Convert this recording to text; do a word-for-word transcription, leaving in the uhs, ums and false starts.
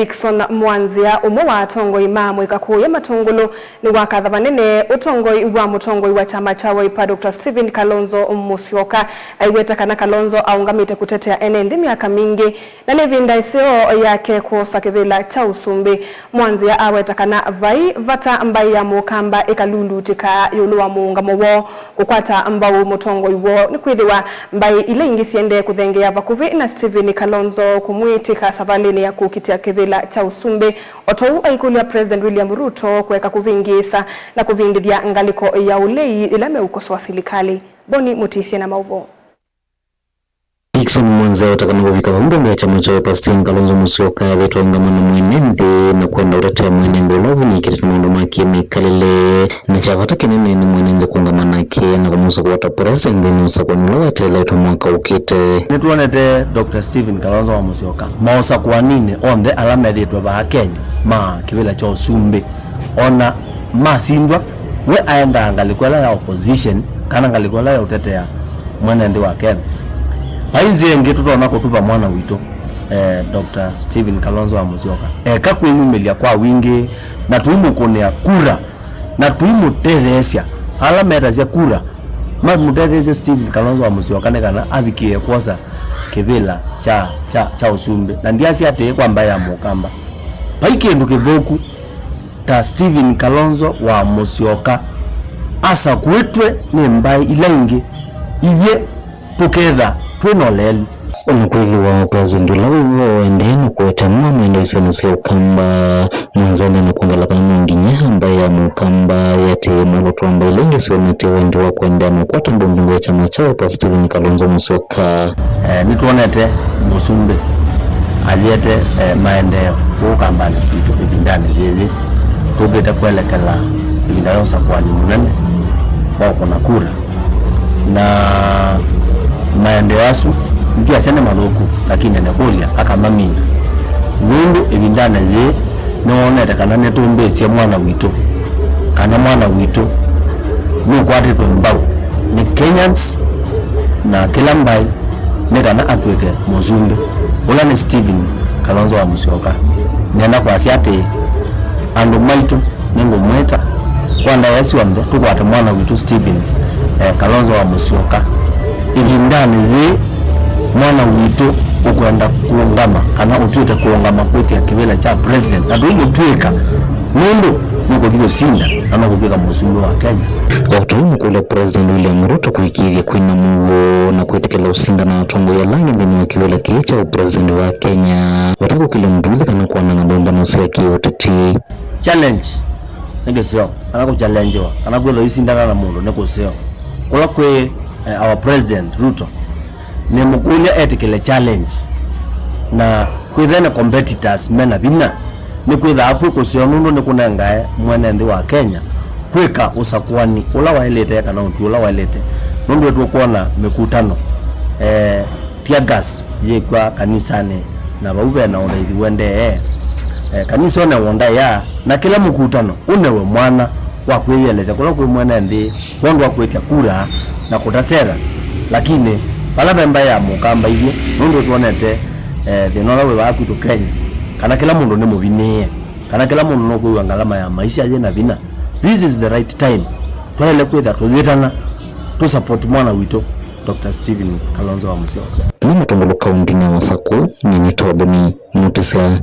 Dickson Mwanzĩa, ũmwe wa atongoi ma mũika kũũya Matũngũlũ, nĩwakatha vanene ũtongoi wa mũtongoi wa kyama kya Wiper, Doctor Stephen Kalonzo Musyoka, aiweta kana Kalonzo aũngamĩte kũtetea ene nthĩ myaka mingĩ, na nĩ ĩvinda ĩseo yake kwosa kĩvĩla kya ũsumbĩ. Mwanzĩa aweta kana vai vata mbaĩ ya Mũkamba ĩkalulutĩka ĩũlũ wa mũũngamo woo kũkwata mbau mũtongoi woo, nĩkwĩthĩwa mbaĩ ila ingĩ siendee kũthengeea vakuvĩ na Stephen Kalonzo kũmwĩtĩka savalĩnĩ ya kũkitĩa kĩvĩla kya ũsumbĩ, o ta ũu aikũlya President William Ruto kũeka kũvĩngĩĩsa na kũvindĩthya ngalĩko ya ũlei ĩla meũkosoa silikalĩ. Boni Mũtisye na maũvoo. Dickson Mwanzĩa aweta kana kũvika vau mbee ya kyama kya Wiper, Stephen Kalonzo Musyoka ethĩĩtwe aũngama na mwene nthĩ na kwenda ũtetea mwene nthĩ ũla ũvũnyĩkĩte nĩ maũndũ ma kĩmĩkalĩle, na kya vata kĩnene nĩ mwene nthĩ kũũngama nake na kũmũsakũa ta president nthĩnĩ wa ũsakũani ũla weteeleetwe mwaka ũkĩte. Nĩtwonete Doctor Stephen Kalonzo wa Musyoka maũsakũaninĩ onthe ala methĩĩtwe vaa Kenya ma kĩvĩla kya ũsumbĩ. Ona masindwa, we aendaa ngalĩko ĩla ya opposition, kana ngalĩko ĩla ya ũtetea mwene nthĩ wa Kenya. Vai nzĩa ĩngĩ tũtonya kũtuva mwana witũ, eh, Doctor Stephen Kalonzo wa Musyoka. Eka kwĩyumĩlya kwa wingĩ, na tũimũkũnĩa kura, na tũimũtetheesya. Ala metasya kura, mamũtetheesye Stephen Kalonzo wa Musyoka nĩ kana avikĩe kwosa kĩvĩla kya, kya, kya ũsumbĩ. Na ndiasya atĩĩ kwa mbaĩ ya Mũkamba. Vai kĩndũ kĩthũku ta Stephen Kalonzo wa Musyoka asakũĩtwe nĩ mbaĩ ila ingĩ, ithyĩ tũketha twĩ na ũleelu. O na kwĩthĩwa president ũla wĩ vo aendee na kũete mũno maendeeonĩ sya Ũkamba, Mwanzĩa aendee na kwongela kana no nginya mbaĩ ya Mũkamba yĩatĩĩe mwolooto wa mbaĩ ila ingĩ syonetye wendi wa kũendeea na kũkwata mbau nthĩnĩ wa kyama kya Wiper, Stephen Kalonzo Musyoka. Eh, nĩtwonete mũsumbĩ ayĩete, eh, maendeeo kũũ Ũkambanĩ kwitũ ĩvindanĩ yĩĩ. Tũkĩte kwelekela ĩvinda ya ũsakũani mũnene wa ũkũna kura, na maendeeo asu ndiasya nĩ mathũku, lakini nĩkũlya akamamina, nũndũ ĩvindanĩ yĩĩ nĩwonete kana nĩtũmbĩĩsye mwana witũ, kana mwana witũ nũkwatĩtwe mbau nĩ Kenyans, na kĩla mbaĩ nĩ kana atw'ĩke mũsumbĩ, ũla nĩ Stephen Kalonzo wa Musyoka. Nĩenda kwasya atĩĩ, andũ maitũ, nĩngũmwĩta kwa ndaĩa syonthe tũkwate mwana witũ Stephen, eh, Kalonzo wa Musyoka. Ĩvindanĩ yĩĩ, mwana witũ ũkwenda kũũngama, kana ũtw'ĩte kũũngama kwĩtĩa kĩvĩla kya president, na tũimũtw'ĩka, nũndũ nũkũthi ũsinda na nũkũtw'ĩka mũsumbĩ wa Kenya. O ta ũu nũkũlya President William Ruto kũĩkĩĩthya kwĩna mũuo na kwĩtĩkĩla ũsindana na atongoi ala angĩ nthĩnĩ wa kĩvĩla kĩĩ kya ũpresident va Kenya, vate kũkĩlya mũtũthi kana kwananga mbũmbano sya kĩũteti. Challenge nĩ kĩseo, kana kũchallengewa, kana kwĩthwa isindana na mũndũ nĩ kũseo. Kũla kwĩ, eh, our president Ruto, nĩmũkũlya etĩkĩle challenge, na kwĩthene competitors mena vinya, nĩkwĩthaa kwĩ kũseo nũndũ nĩkũnengae mwene nthĩ wa Kenya kwĩka ũsakũani ũla waĩlĩte kana ũtwi ũla waĩlĩte, nũndũ nĩtũkwona mĩkutano, eh, tear gas yĩkw'a kanisanĩ, na vau ve na ũthaithi ũendee, eh, kanisonĩ wondaĩa, na kĩla mũkutano ũnewe mwana wa kwĩyĩelesya kũla kwĩ mwene nthĩ kwondũ wa kwĩtya kura na kũta sera. Lakini vala ve mbaĩ ya Mũkamba ithyĩ, nũndũ twonete, eh, thĩna ũla wĩ vaa kwitũ Kenya, kana kĩla mũndũ nĩ mũvinĩĩe, kana kĩla mũndũ nũkwĩw'a ngalama ya maisha yĩ na vinya. This is the right time. Twaĩle kwĩtha tũyĩtana, tũ support mwana witũ, Doctor Stephen Kalonzo wa Musyoka. Kuma Matũngũlũ kaũntĩnĩ ya Masakũ, nyie nĩtawa Boni Mũtĩsya.